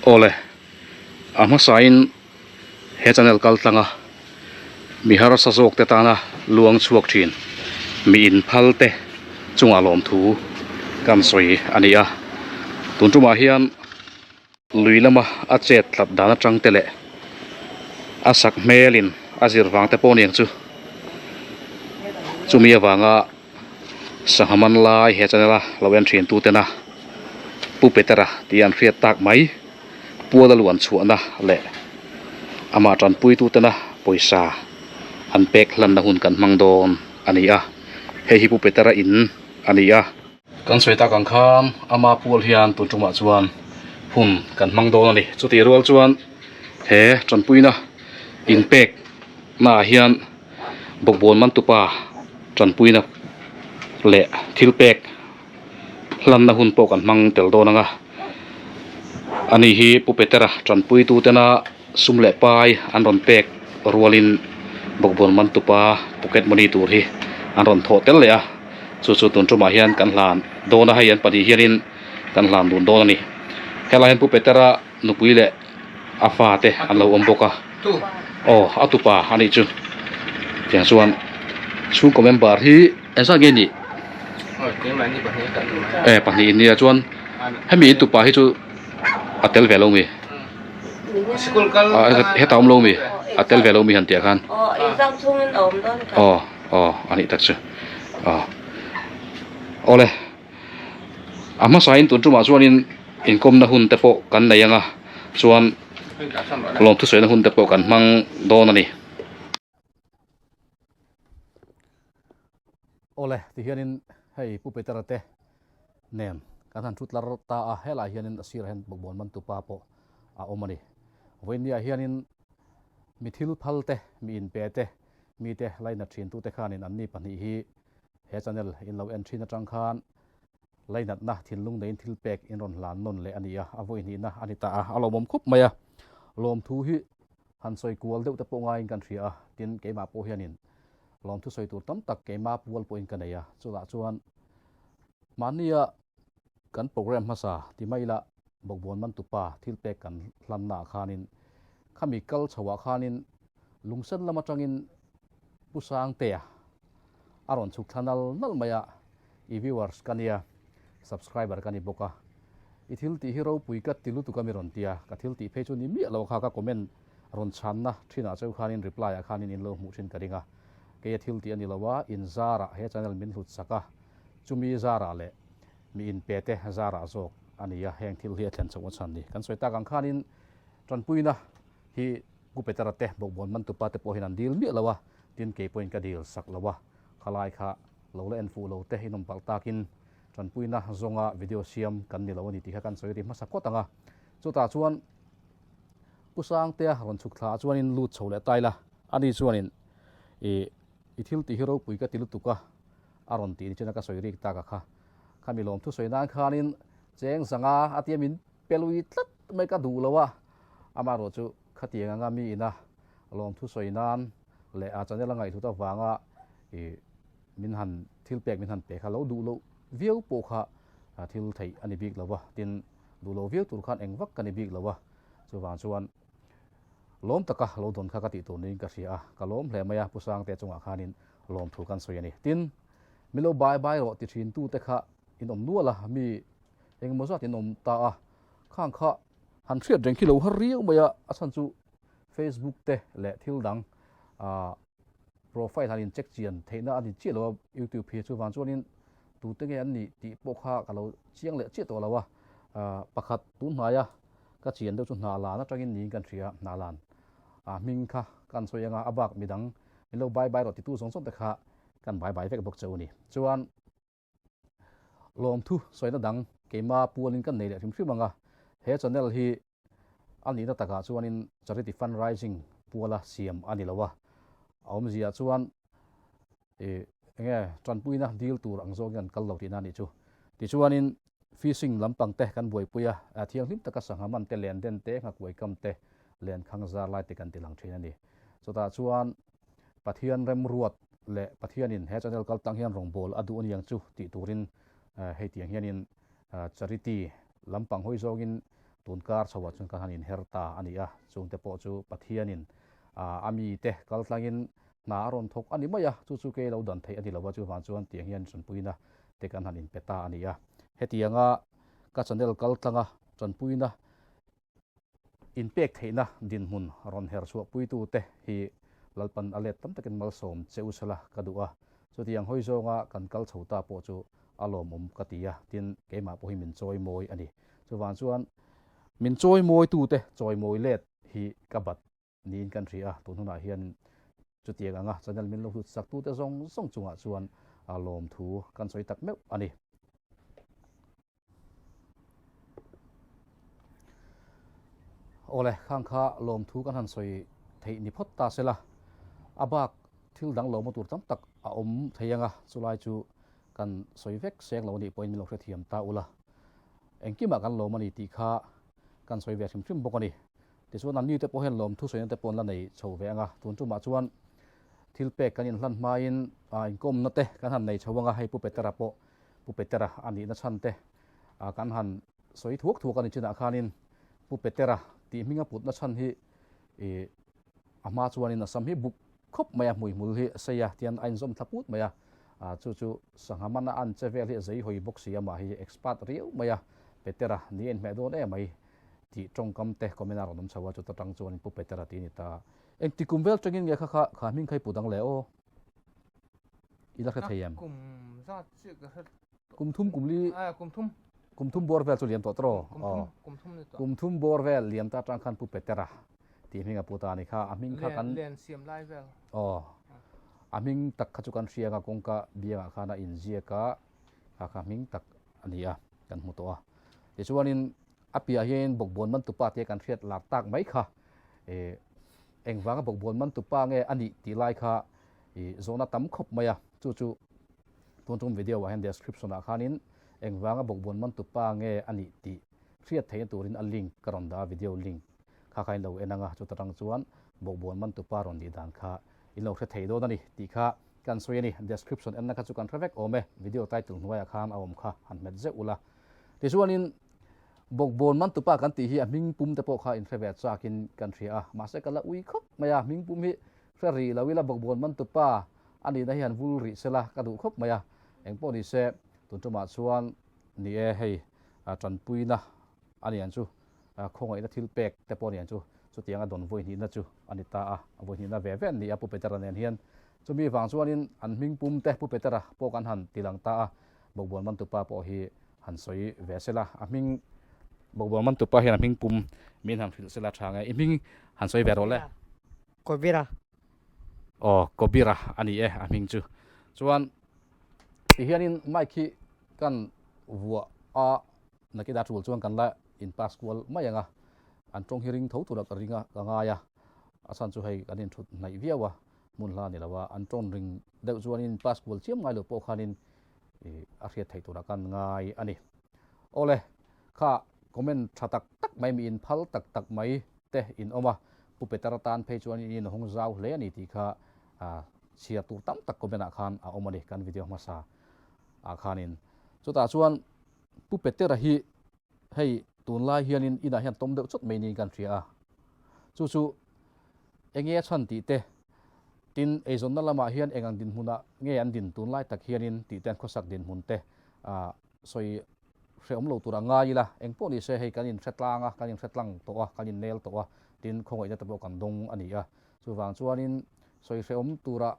Awle, a hmasain he channel kal tlanga mi harsa zawk te tana luang chhuak thin mi inphal te chungah lawmthu kan sawi a ni a. Tun tumah hian lui lama a chet tlat dan atang te leh a sak hmelin a zir vang te pawh aniang chu chumi avanga. Sangha man lai he channel a lo en thin tu tena Pu Petera tih an hriat tak mai pual a luan chhuahna leh amah tanpui tu tena pawisa an pek hlanna hun kan hmang dawn a ni a, hei hi Pu Petera in a ni a. Kan sawi tak ang khan ama pual hian tun tumah chuan hun kan hmang dawn a ni. Chutih rual chuan he tanpuina inpek naah hian. Bawkbawn mantupa tanpuina leh thil pek hlanna hun pawh kan hmang tel dawn ang a, ani hi Pu Petera tanpuitu tena sum leh pai an rawn pek rualin Bawkbawn mantupa pocket money tur hi an rawn thawh tel leh a, chu chu tun tumah hian kan hlan dawn a, hei an pahnih hianin kan hlan dun dawn a ni. Helai hian Pu Petera nupui leh a fate an lo awm bawk a aw a tupa a nih chu tiang chuan chhungkaw member hi engzat nge nih e pahnih in nia chuan hemi in tupa hi chu a tel ve lo mi heta awm lo mi a tel ve lo mi han tih ah khan aw aw a nih tak chu aw awle. A hmasain tun tumah chuanin inkawmna hun te pawh kan nei ang a, chuan lawmthusawina hun te pawh kan hmang dawn a ni. Awle, tihianin hei Pu Petera te nen kan han thu tlar ta a, helaiah hianin a sirah hian bawkbawn mantupa pawh a awm a ni. Vawiinniah hianin mi thil phal te, mi inpe te, mite lainat thintute khanin anni pahnih hi He channel in lo en thin atang khan lainatna thinlung neiin thil pek in rawn hlan nawn leh a ni a, a vawi hnihna a ni ta a, a lawmawm khup mai a. Lawmthu hi han sawi kual deuh te pawh ngaiin kan hria a, tin keimah pawh hianin lawmthu sawi tur tam tak keimah pual pawhin ka nei a, chutah chuan mahnia kan program hmasa ti mai ila Bawkbawn Mantupa thil pek kan hlannaah khanin khami kal chhoah khanin lungsen lam atangin Pu Sangtea a rawn chhuk thla nal nal mai a, i viewers ka nia, subscriber ka ni bawk a, i thil tih hi ropui ka ti lutuk a mi rawn ti a, ka thil tih phei chu ni miah lo kha ka comment rawn chhanna thinah cheu khanin reply ah khanin in lo hmuh thin ka ring a, kei a thil tih a ni lo a, in zarah he channel min hlut sak a, chumi zarah leh mi in pe te zarah zawk a ni a, heng thil hi a thlen chhoh a chhan ni. Kan sawi tak ang khanin tanpuina hi Pu Petera te bawkbawn mantupa te pawh hian an dil miah lo a, Tin, kei pawhin ka dil sak lo a, khalai kha lo la en fuh lo te inawm palh takin tanpuina zawnga video siam kan ni lo a ni tih kha kan sawi ri hmasa phawt ang a. Chutah chuan Pu Sangtea rawn chhuk thla ah chuanin lut chho leh taila, ani chuanin i i thil tih hi ropui ka ti lutuk a, a rawn tih ni chuan ka sawi rik tak a kha. Khami lawmthu sawi nan khanin cheng zanga a tia min pe lui tlat mai ka duh lo a, amaherawhchu khatiang anga mi ina lawmthu sawi nan leh a channel a ngaihhlut avanga ih min han thil pek min han pe kha lo duh loh viau pawh kha thil theih a ni bik lo va, tin duh lo viau tur khan eng vak ka ni bik lo a, chuvang chuan lawm taka lo dawn kha ka tih tur niin ka hria a, ka lawm hle mai a, Pu Sangte chungah khanin lawmthu kan sawi a ni. Tin, mi lo bai bai rawh ti thin tute kha in awm nual a, mi engemaw zat in awm ta a, khang kha han hriat reng khi lo har riau mai a, a chhan chu Facebook te leh thil dang ah profile han in check chian theihna a ni chiah lo a YouTube hi chuvang chuanin tute nge an nih tih pawh kha ka lo chiang leh chiah tawh lo a, ah pakhat tun hnaia ka chian deuh chu hna lan atangin niin kan hria hna lan ah hming kha kan sawi anga a bak midang min lo bye bye rawh titu zawng zawng te kha kan bye bye vek bawk cheu a ni chuan. Lawmthu sawina dang keima pualin kan nei leh hrim hrim ang a, he channel hi a nihna takah chuanin charity fundraising puala siam a ni lo a, a awmzia chuan ih enge tanpuina dil tur ang zawngin an kal lo tihna a nih chu. Tichuanin fishing lampang te kan buaipui a, thianghlim taka sangha man te, len den te, nghakuai kam te, len khang zar lai te kan ti lang thin a ni. Chutah chuan Pathian remruat leh Pathianin he channel kal tang hian rawngbâwl a duh a niang chu tih turin hei tiang hianin charity lampang hawi zawngin Tun kar chhoah chuan kan han inher ta a ni a, chungte pawh chu Pathianin a mite kal tlangin hna a rawn thawk a ni mai a, chu chu kei lo dan theih a ni lo a, chuvang chuan tiang hian tanpuina te kan han inpe ta a ni a. Hetianga ka channel kal tlanga tanpuina inpek theihna dinhmun rawn her chhuah puitute hi Lalpan a let tam takin malsawm che u sela ka duh a, chutiang hawi zawnga kan kal chho ta pawh chu a lawmawm ka ti a, tin keimah pawh hi min chawi mawi a ni. Chuvang chuan min chawi mawitute chawi mawi let hi ka bat niin kan hria a, tun hunah hian chutiang anga channel min lo hlut saktute zawng zawng chungah chuan lawmthu kan sawi tak meuh a ni. Awle, khang kha lawmthu kan han sawi theih ni phawt ta sela, a bak thil dang lawmna tur tam tak a awm thei anga chulai chu kan sawi vek seng lo anih pawhin min lo hrethiam ta ula. Engkimah kan lawm a ni tih kha kan sawi ve hrim hrim bawk a ni. Tichuan an nite pawh hian lawmthu sawina te pawh an la nei chho ve anga, tun tumah chuan thil pek kan inhlan hmain inkawmna te kan han nei chho anga, hei Pu Petera pawh Pu Petera a nihna chhan te kan han sawi thuak thuak a ni chinah khanin Pu Petera tih hminga putna chhan hi a hma chuanin a sam hi buk khawp mai a, hmuihmul hi a sei a, tian a inzawm thla put mai a, chu chu sangha mana an che vel hi a zei hawi bawk si a, mah hi expert riau mai a, Petera ni a inhmeh dawn em mai tih tawngkam te comment a rawn awm chho a, chuta tang chuanin Pu Petera tih a ni ta. Engti kum vel tangin nge kha kha kha hming kha i put ang le aw? I la hre thei em? Kum zat chiah ka hre Kum thum kum li Ah, kum thum. Kum thum bawr vel chu liam tawh tawh Kum thum, kum thum ni tawh. Kum thum bawr vel liam ta tang khan Pu Petera tih hming a pu ta a ni kha. A hming kha kan Len siam lai vel. Aw. A hming tak kha chu kan hria anga kawngka biangah khan a inziak a, kha kha hming tak a ni a, kan hmu tawh a. Tichuanin a piah hian bawkbawn man tupa tia kan hriat lar tak mai kha eh engvanga bawkbawn man tupa nge a nih tih lai kha ih zawhna tam khawp mai a, chu chu tun tum video ah hian description ah khanin engvanga bawkbawn man tupa nge a nih tih hriat theihna turin a link ka rawn dah a, video link kha kha in lo en ang a, chuta tang chuan bawkbawn man tupa rawn nih dan kha in lo hre thei dawn a ni tih kha kan sawi a ni. Description enna kha chu kan hre vek awm e, video title hnuaiah khan a awm kha han hmet zeuh ula. Tichuanin bawkbawn man tupa kan tih hi a hming pum te pawh kha in hre ve chakin kan hria a, mahse ka la ui khawp mai a, hming pum hi hre rih lo ila bawkbawn man tupa a nihna hi han vul rih sela ka duh khawp mai a, engpawh ni se tun tumah chuan ni e hei tanpuina a ni ang chu, khawngaihna thil pek te pawh a ni ang chu, chutianga dawn vawi hnihna chu a ni ta a, vawi hnihna ve ve an ni a Pu Petera nen hian. Chumi vang chuanin an hming pum te Pu Petera pawh kan han ti lang ta a, Bawkbawn Mantupa pawh hi han sawi ve sela, a hming Bawkbawn Mantupa hian a hming pum min han hrilh sela tha nge, i hming han sawi ve rawh le. Kobira. Aw, Kobira a ni e a hming chu. Chuan tihianin mic hi kan vuah a, nakina tul chuan kan la in pass kual mai ang a, an tawng hi ring tho tura ka ring a, ka ngai a, a chhan chu hei kan inthut hnaih viau a, hmun hla a ni lo a, an tawng ring deuh chuanin pass kual chiam ngai lo pawh khanin ih a hriat theih turah kan ngai a ni. Awle, kha comment tha tak tak mai mi inphal tak tak mai te in awm a, Pu Peter atan phei chuan in inhawng zau hle a ni tih kha chhiar tur tam tak comment ah khan a awm a ni kan video hmasa ah khanin. Chutah chuan Pu Petera hi hei tunlai hianin inah hian tawm deuh chawt mai niin kan hria a, chu chu enge a chhan tih te, tin eizawnna lamah hian eng ang dinhmunah nge an din tunlai tak hianin tih te an khawsak dinhmun te sawi hrehawm lo tur a ngai ila, eng pawh ni se hei kan inhre tlang a, kan inhre tlang tawh a, kan innel tawh a, tin khawngaihna te pawh kan dawng a ni a, chuvang chuanin sawi hrehawm tura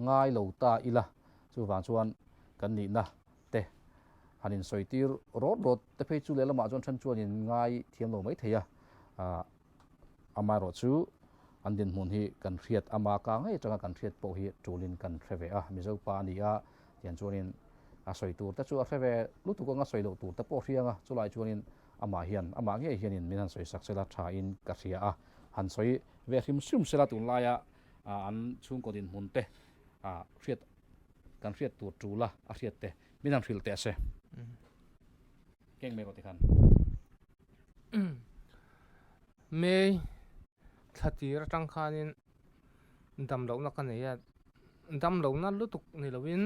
ngai lo ta ila, chuvang chuan kan nihna te han insawi tir rawt rawt te phei chu lehlamah chuan then chuan in ngai thiam lo mai thei a, amaherawh chu an dinhmun hi kan hriat ama ka ngei atanga kan hriat pawh hi tulin kan hre ve a, Mizo pa a ni a tiang chuanin a sawi tur te chu a hre ve lutuk anga sawi loh tur te pawh a hria anga chulai chuanin amah hian amah ngei hianin min han sawi sak sela thain ka hria a, han sawi ve hrim hrim sela tunlaia an chhungkaw dinhmun te hriat kan hriat tur tul a a hriat te min han hrilh teh se. Keng mai rawh tikhan. May thla tir atang khanin dam lohna ka nei a, dam lohna lutuk ni loin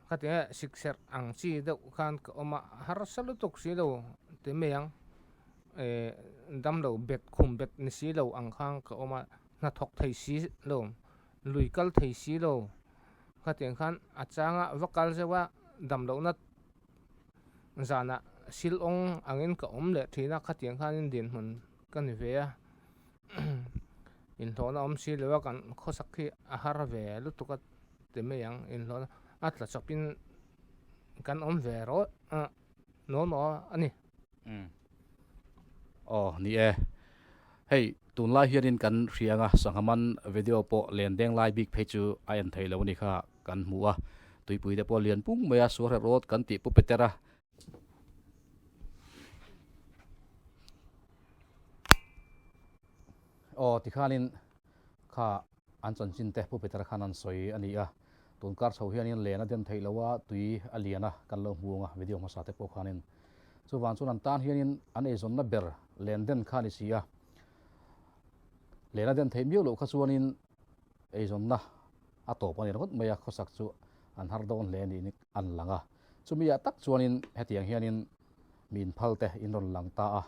ka ti nge sikserh ang chi deuh khan ka awm a, harsa lutuk si lo. ti mai ang eh damlo bet khum bet ni si lo ang khan ka awm a hnathawk thei si lo lui kal thei si lo khatiang khan a changa va kal zeuh a damlohna zanah silawng angin ka awm leh thin a khatiang khanin dinhmun ka ni ve a inhlawhna awm si lo a kan khawsak hi a har ve lutuk a ti mai ang inhlawhna a tla chawpin kan awm ve rawh ah naw naw a ni. Aw ni e, hei tunlai hianin kan hria anga sangha man video pawh len deng lai bik phei chu a en thei lo a ni kha kan hmu a, tuipui te pawh lian pung mai a suarhe road kan tih pu Peter a. Aw tikhanin kha an chanchin te Pu Peter khan an sawi a ni a, tun kar chho hianin len a den theih lo a, tui a lian a kan lo hmu ang a video hmasa te pawh khanin chuvang chuan an tan hianin an eizawnna ber len den kha a ni si a, len a den theih miau loh kha chuanin eizawnna a tawp a ni ringawt mai a, khawsak chu an har dawn hle niin an lang a, chumi ah tak chuanin hetiang hianin mi inphal te in rawn lang ta a,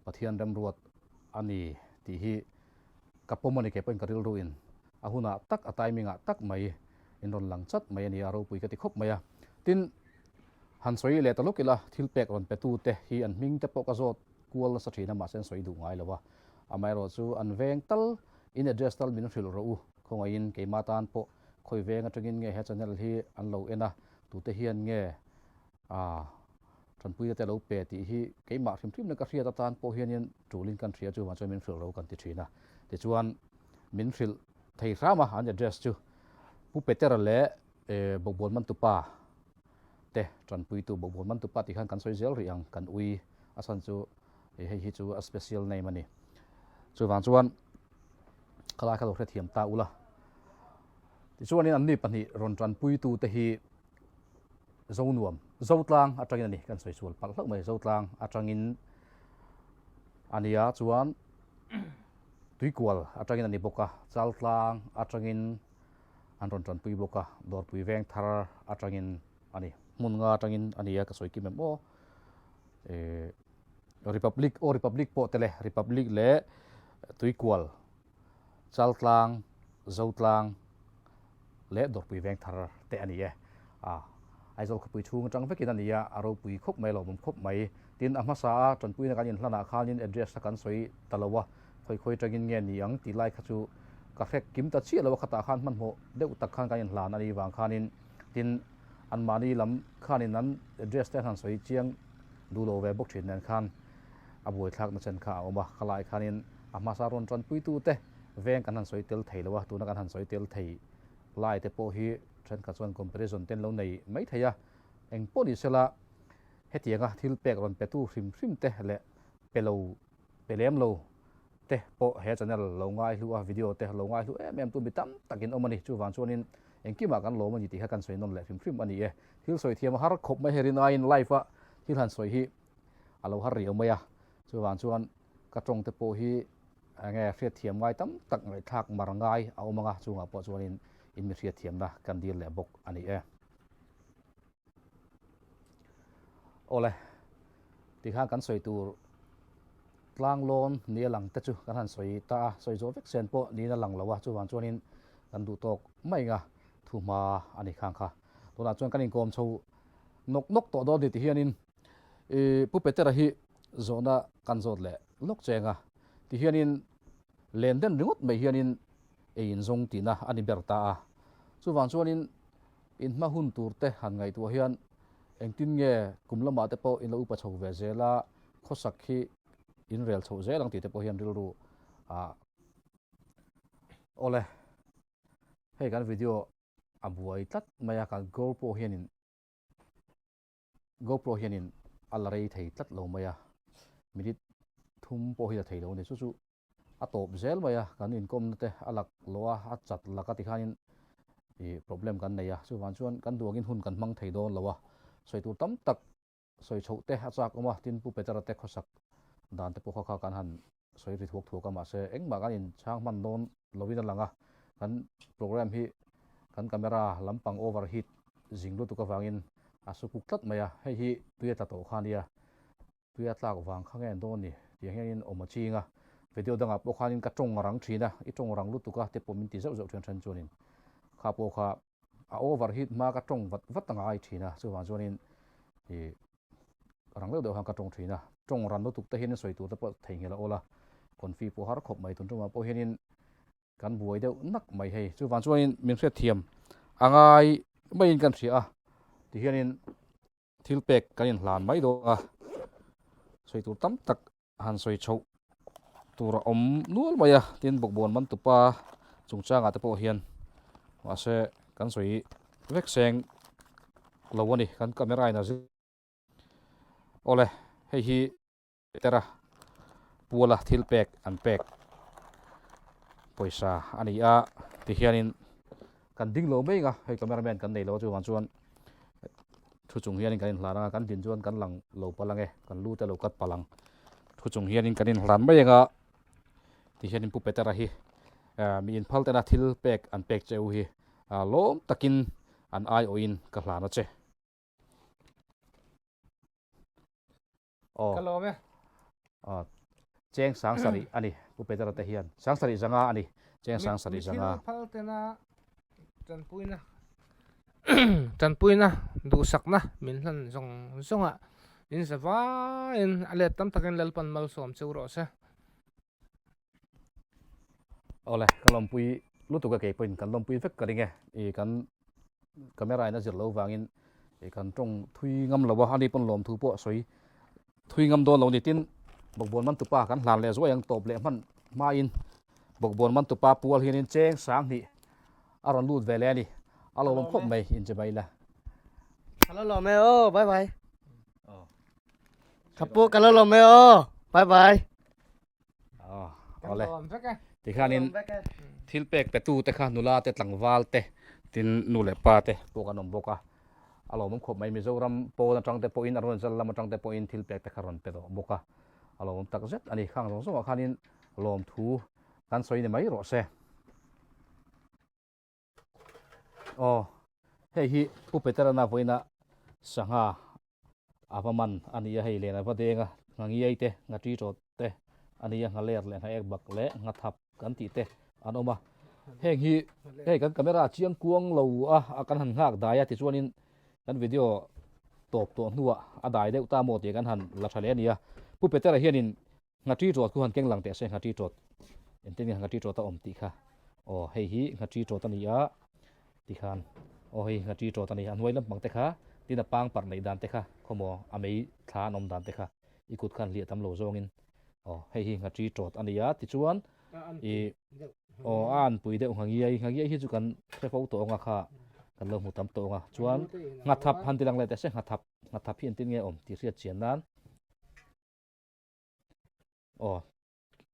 Pathian remruat a ni tih hi ka pawm a ni kei pawhin ka rilru in a hunah tak a timing ah tak mai in rawn lang chat mai a ni a ropui ka ti khawp mai a tin han sawi leh ta lawk ila thil pek rawn pe tu te hi an hming te pawh ka zawt kual nasa thin a mahse an sawi duh ngai lo a amaherawh chu an veng tal in address tal min hrilh rawh u khawngaihin keimah tan pawh khawi veng atangin nge he channel hi an lo en a tute hian nge ah Tanpuina te lo pe tih hi keimah hrim hrim leh ka hriat atan pawh hianin tulin kan hria chuvang chuan min hrilh ro kan ti thin a. Tichuan min hrilh thei hram a an address chu Pu Petera leh Bawkbawn Mantupa te tanpuitu Bawkbawn Mantupa tih khan kan sawi zel rih ang kan ui a chhan chu hei hi chu a special name a ni. Chuvang chuan khalai kha lo hrethiam ta ula. Tichuanin anni pahnih rawn tanpuitu te hi Zonuam, Zotlang atangin a ni, kan sawi sual palh hlauh mai, Zotlang atangin a nia chuan Tuikual atangin a ni bawk a, Chaltlang atangin an rawn tanpui bawk a, Dawrpui veng thar atangin a ni, hmun nga atangin a nia ka sawi kim em aw, eh Republic aw Republic pawh tele Republic leh Tuikual Chaltlang, Zotlang leh Dawrpui veng thar te a ni e. A Aizawl khawpui chhung atang vekin a ni a, a ropui khawp mai, a lawmawm khawp mai. Tin, a hmasa a tanpuina kan inhlanah khanin address kha kan sawi ta lo a, khawi khawi atangin nge ni ang tih lai kha chu ka hrek kim ta chiah lo a, khatah khan hmanhmawh deuh tak khan kan inhlan a nih vang khanin tin, anmahni lam khanin an address te an han sawi chiang duh lo ve bawk thin nen khan a buaithlakna chen kha a awm a, khalai khanin a hmasa rawn tanpuitute veng kan han sawi tel thei lo a, tuna kan han sawi tel thei lai te pawh hi thenkhat chuan comparison te an lo nei mai thei a, eng pawh ni sela hetianga thil pek rawn petu hrim hrim te leh pe lo pe lem lo te pawh he channel lo ngai hlu a, video te lo ngai hlu em em tu mi tam takin awm a ni, chuvang chuanin engkimah kan lawm a ni tih kha kan sawi nawn leh hrim hrim a ni e, thil sawi thiam a har khawp mai herin aiin live a thil han sawi hi a lo har riau mai a, chuvang chuan ka tawng te pawh hi enge hriatthiam ngai tam tak ngaihthlak mar ngai a awm ang a, chungah pawh chuanin in mi hriatthiamna kan dil leh bawk a ni e. Awle, tikhan kan sawi tur tlang lawn ni a lang te chu kan han sawi ta a, sawi zawh vek sen pawh niin a lang lo a, chuvang chuanin kan duh tawk mai ang a, thu hma a ni khang kha. Tunah chuan kan inkawm chho nawk nawk tawh dawn ni ti hianin i Pu Petera hi zawhna kan zawt leh lawk cheng a, ti hianin len den ringawt mai hianin ei inzawng tihna a ni ber ta a, chuvang chuanin in hma hun tur te han ngaihtuah hian engtin nge kum lamah te pawh in lo upa chho ve zel a, khawsak hi in rel chhoh zel ang tih te pawh hian rilru a awle hei kan video a buai tlat mai a, kan GoPro hianin GoPro hianin a la rei thei tlat lo mai a, minute thum pawh hi la thei lo a ni. Chu chu a tawp zel mai a, kan inkawmna te a lak loh a, a chat lak a tikhanin ih problem kan nei a, chuvang chuan kan duh angin hun kan hmang thei dawn lo a, sawi tur tam tak sawi chhoh te a chak awm a, tin Pu Petera te khawsak dan te pawh kha kha kan han sawi ri thuak thuak a, mahse engmah kan inchhang hman dawn lovin a lang a, kan program hi kan camera lampang over heat zing lutuk avangin a su kuk tlat mai a, hei hi tui a tla tawh kha a nia. Tui a tlak vang kha nge an dawn ni tiang hianin awm a ching a, video dangah pawh khanin ka tawng rang thin a, i tawng rang lutuk a te pawh min ti zeuh zeuh then then chuanin kha pawh kha a over heat hma ka tawng vat vat a ngai thin a, chuvang chuanin ih rang deuh deuh khan ka tawng thin a, tawng ran lutuk te hian sawi tur te pawh theihnghilh a awl a, confi pawh har khawp mai tun tumah pawh hianin Kan buai deuh nak mai hei. Chuvang chuanin min hriatthiam a ngai maiin kan hria a, tihianin thil pek kan inhlan mai dawn a, sawi tur tam tak han sawi chhoh tur a awm nual mai a, tin bawkbawn man tupa chungchangah te pawh hian mahse kan sawi vek seng lo a ni, kan camera in a zir awle hei hi. Petera puala thil pek an pek pawisa a ni a tihianin kan ding lo mai ang a hei camera man kan nei lo a chuvang chuan thu chung hianin kan inhlan ang a kan din chuan kan lang lo palh ang e kan lu te lo cut palh ang thu chung hianin kan inhlan mai ang a tihianin pu Petera hi ah mi inphal tena thil pek an pek che u hi ah lawm takin an aiawhin ka hlan a che. Aw. Ka lawm e. Aw. Cheng sang sarih a ni. Pu Petera te hian. Sang sarih zanga a ni. Cheng sang sarih zanga. Mi thil phal tena tanpuina tanpuina duhsakna min hlan zawng zawng ah in za vaiin a let tam takin Lalpan malsawm cheu rawh se. Awle ka lawmpui lutuk a kei pawhin kan lawmpui vek ka ring e ih kan camera in a zir loh vangin ih kan tawng thui ngam lo a ani pawn lawmthu pawh a sawi thui ngam dawn lo ni tin bawkbawn man tupa kan hlan leh zuai ang tawp leh hman hmain bawkbawn man tupa pual hianin cheng sang hnih a rawn lut ve leh a ni a lawmawm khawp mai inche mai ila. Ka lo lawm e aw bye bye. Ka pu ka lo lawm e aw bye bye. Awle tikhanin thil pek pe tu te kha nula te tlangval te tin nu leh pa te pawh kan awm bawk a a lawmawm khawp mai Mizoram pawn atang te pawhin Arunachal lam atang te pawhin thil pek te kha rawn pe tawh bawk a a lawmawm tak zet a ni khang zawng zawngah khanin lawmthu kan sawi ni mai rawh se. Aw hei hi Pu Peterana vawiina sangha a va man a ni a hei len a va deng a ngha ngiai te ngha ṭi ṭawt te a ni a ngha ler leh ngha ek bak leh ngha thap kan tih te an awm a heng hi hei kan camera chiang kuang lo a a kan han nghak dai a tichuanin kan video tawp tawh hnuah a dai deuh ta maw tih kan han la tha leh a ni a Pu Petera hianin Nghatri ṭawt khu han keng lang teh se nghatri ṭawt engtin nge nghatri ṭawt a awm tih kha aw hei hi nghatri ṭawt a ni a tikhan aw hei nghatri ṭawt a ni a hnuai lampang te kha tin a pang parh neih dan te kha khawmaw a mei thla an awm dan te kha i kut khan hliah tam lo zawngin aw hei hi nghatri ṭawt a ni a tichuan ih aw a anpui deuh nghangiai nghangiai hi chu kan hre fo tawh ang a kha kan lo hmu tam tawh ang a chuan nghathap han ti lang leh teh se nghathap nghathap hi engtin nge awm tih hriat chian nan. Aw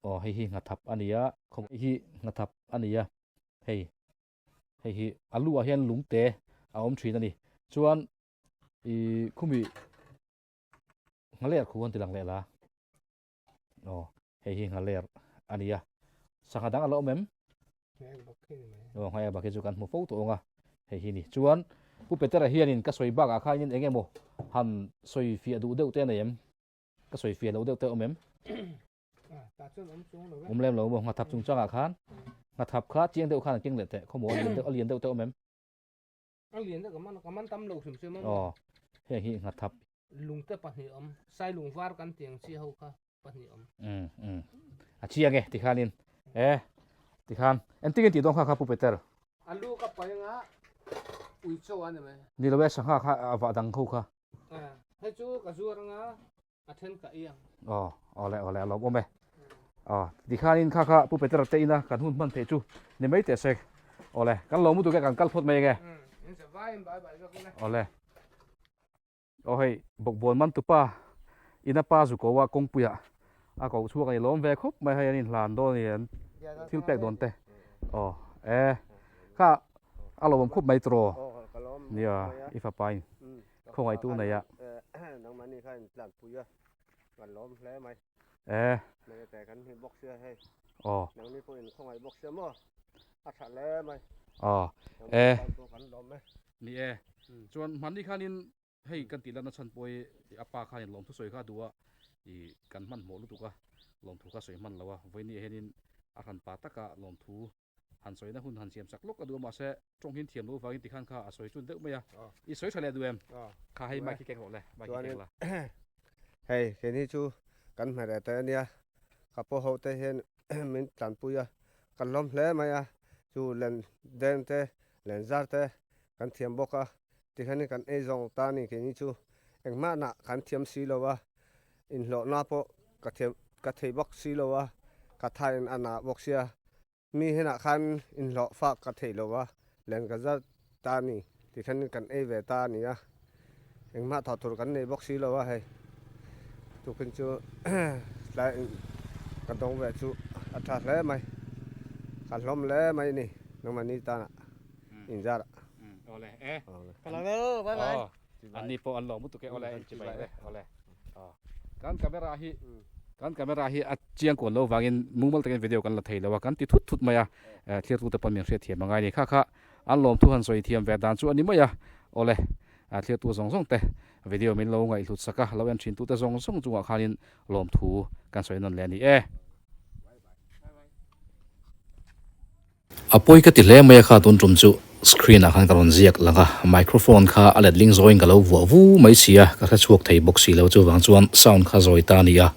aw hei hi nghathap a ni a khaw hei hi nghathap a ni a hei hei hi a lu ah hian lung te a awm thin a ni chuan ih khumi nghaler khu an ti lang leh la aw hei hi nghaler a ni a sangha dang a la awm em Aw nghai bak hi chu kan hmu fo tawh ang a hei hi ni chuan Pu Petera hianin ka sawi bakah khanin eng emaw han sawi fiah duh deuh te a nei em ka sawi fiah loh deuh te awm em awm lem lo maw nghathap chungchangah khan nghathap kha chiang deuh khan an keng leh teh khawmaw a lian deuh a lian deuh te awm em a lian deuh ka man ka man tam lo hrim hrim a aw heng hi nghathap lungte pahnih awm sai lung var kan tiang chi ho kha pahnih awm um um a chiang e tikhanin e tikhan engtin nge tih dawn kha kha pu Peter alu ka pai anga ui chaw a ni mai ni lo e sangha kha a vah dang ho kha Hei chu ka zuar anga a then ka ei ang. Aw, awle awle a lawm awm e. Aw, tikhanin kha kha Pu Petera te ina kan hun hman theih chu ni mai teh sek. Awle, kan lawm lutuk e kan kal phawt mai ange. In sa vaiin bai bai zawk ila. Awle. Aw hei, bawkbawn man tupa ina pa zu ko a kawngpuiah a koh chhuak a ni lawm ve khawp mai hei an inhlan dawn a ni an thil pek dawn te. Aw, e kha a lawmawm khawp mai tiraw? Nia, i fapa in khawngaih tu nei a. Nangmahni kha in tlanpui a, kan lawm hle mai. E. Hmeichhe te kan hmu bawk sia hei. Aw. Nangni pawh in khawngaih bawk sia maw? A tha hle mai. Aw. E. Kan lawm e. Ni e. Chuan hmanni khanin hei kan tih lanna chhan pawh hi a pa khanin lawmthu sawi kha a duh a. I kan hmanhmawh lutuk a, lawmthu kha sawi hman lo a, vawinia hianin a hran pa taka lawmthu han sawina hun han siam sak lawk a duh a, mahse tawng hin thiam lo vangin tikhan kha a sawi chun deuh mai a, i sawi tha leh duh em? Kha hei mic hi keng rawh le, mic hi keng la. Hei keini chu kan hmeh te a nia, ka pawh ho te hian min tlanpui a, kan hlawm hle mai a, chu len deng te len zar te kan thiam bawk a, Tikhanin kan ei zawng ta a ni keini chu engmahna kan thiam si lo a, inhlawhna pawh ka thiam ka thei bawk si lo a, ka thain a na bawk sia, mi henah khan inhlawh fak ka thei lo a, len ka zar ta a ni tikhanin kan ei ve ta a ni a, engmah thawh tur kan nei bawk si lo a hei tukin chu tlai ka dawng ve chu a tha hle mai, ka hlawm hle mai a ni nangmahni tanah inzar. Awle e. Ka lo lo bye bye. Oh, an ni pawh an lo mutuk e awle in chibai e awle. Oh. Kan camera hi kan camera hi a chiang kuan lo vangin mumal takin video kan la thei lo a kan ti thut thut mai a thlir tute pawn min hriat thiam angai ni kha kha an lawm thu han sawi thiam ve dan chu a ni mai a awle thlir tu zawng zawng te video min lo ngaihhlut sak a lo en thin tute zawng zawng chungah khanin lawm thu kan sawi nawn leh a ni e. A pawi ka ti hle mai a kha tun tum chu screen ah khan ka rawn ziak lang a, microphone kha a letling zawiin ka lo vuah vu mai si a, ka hre chhuak thei bawk si lo chuvang chuan sound kha zawi ta a ni a.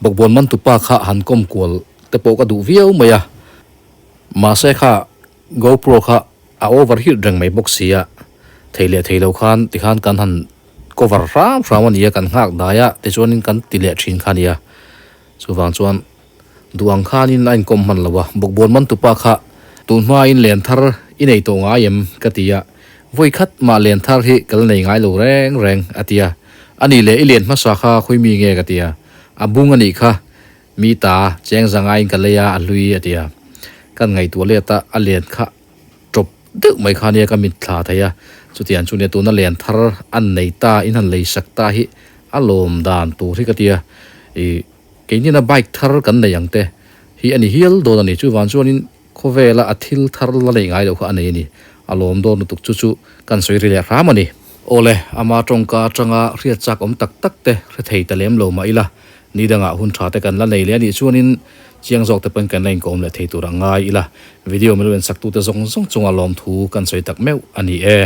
Bawkbawn man tupa kha han kawm kual te pawh ka duh viau mai a, mahse kha GoPro kha a over heat reng mai bawk si a, thei leh thei lo khan tikhan kan han cover hram hram a ni a, kan nghak dai a tichuanin kan ti leh thin kha a ni a, chuvang chuan. Duh ang khanin a inkawm hman lo a, bawkbawn man tupa kha tun hmain len thar i nei tawh ngai em? ka ti a, vawi khat mah len thar hi ka la nei ngai lo reng reng a ti a, a nih leh i len hmasa kha khawi mi nge ka ti a, a bung a nih kha mi ta cheng za ngaiin ka lei a a hlui a ti a, kan ngaihtuah let a a len kha tawp deuh mai kha nia ka mitthla thei a, chutiang chu nia tuna len thar an nei ta in han lei sak ta hi a lawm dan tur hi ka ti a, ih. Keinina bike thar kan nei ang te hi a ni hial dawn a ni. Chuvang chuanin khawvela a thil thar la neih ngai loh kha a nei a ni. A lawm dawn lutuk chu chu kan sawi ri leh hram a ni. Awle, ama tawngka atanga hriat chak awm tak tak te hre thei ta lem lo mah ila, ni dangah hun tha te kan la nei leh a nih chuanin chiang zawk te pawn kan la inkawm leh thei tur a ngai ila. Video min lo en sak tute zawng zawng chunga lawmthu kan sawi tak meuh a ni e.